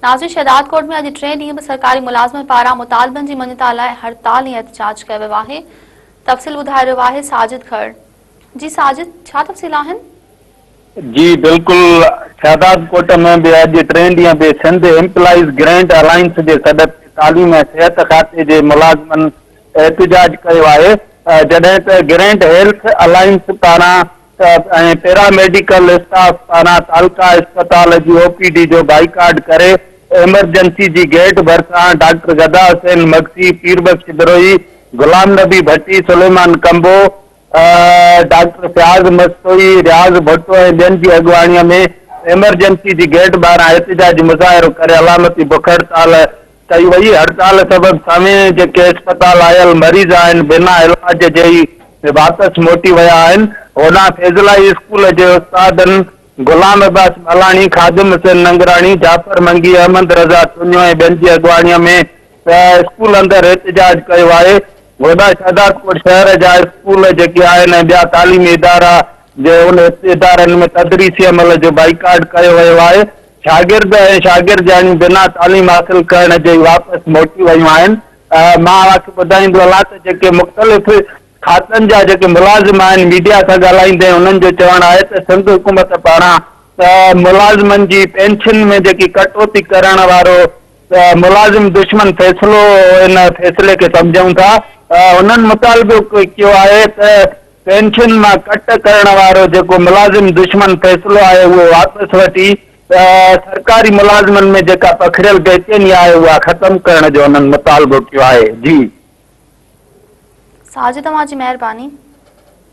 ناظرين شهدادڪوٽ ۾ اڄ ٽئين ڏينهن به سرڪاري ملازمن پاران مطالبن جي مڃتا لاء هڙتال ۽ احتجاج ڪيو ويو آهي تفصيل ٻڌائي رهيو آهي ساجد کهڙ جي ساجد ڇا تفصيل آهن؟ جي بلڪل شهدادڪوٽ ۾ به اڄ ٽئين ڏينهن به سنڌ ايمپلائيز گرينٽ الائنس جي سڏ تي تعليم ۽ صحت کاتي جي ملازمن احتجاج ڪيو آهي جڏهن ته گرينٽ هيلٿ الائنس پاران ۽ پيرا ميڊيڪل اسٽاف پاران تعلقه اسپتال جي او پي ڊي جو بائيڪاٽ ڪري ايمرجنسي جي گيٽ ڀرسان ڊاڪٽر گدا حسين مگسي، پير بخش بروهي، غلام نبي ڀٽي، سليمان ڪمبو، ڊاڪٽر فياض مستوئي، رياض ڀٽو ۽ ٻين جي اڳواڻي ۾ ايمرجنسي جي گيٽ ٻاهران احتجاجي مظاهرو ڪري علامتي بک هڙتال ڪئي وئي، هڙتال سبب سوين جيڪي اسپتال آيل مريض آهن بنا علاج جي ئي واپس موٽي ويا آهن، هوڏانهن فيضلائي اسڪول جي استادن غلام عباس ملاڻي، خادم حسين ننگراڻي، جعفر منگي، احمد رضا تونيو ۽ ٻين جي اڳواڻي ۾ اسڪول اندر احتجاج ڪيو آهي، هوڏانهن شهدادڪوٽ شهر جا اسڪول جيڪي آهن ۽ ٻيا تعليمي ادارا جي ان ادارن ۾ تدريسي عمل جو بائيڪاٽ ڪيو ويو آهي، شاگرد ۽ شاگردياڻيون بنا تعليم حاصل ڪرڻ جي ئي واپس موٽي ويون آهن. مان اوهان کي ٻڌائيندو هلان ته جيڪي مختلف کاتن جا جيڪي ملازم آهن ميڊيا سان ڳالهائيندي انهن جو چوڻ آهي ته سنڌ حڪومت پاران ملازمن جي پينشن ۾ جيڪي ڪٽوتي ڪرڻ وارو ملازم دشمن فيصلو ان فيصلي کي سمجهون ٿا. هنن مطالبو ڪيو آهي ته پينشن مان ڪٽ ڪرڻ وارو جيڪو ملازم دشمن فيصلو آهي اهو واپس وٺي سرڪاري ملازمن ۾ جيڪا پکڙيل بيچيني آهي اها ختم ڪرڻ جو هنن مطالبو ڪيو آهي. جي. ساجد اوهان جي مهرباني.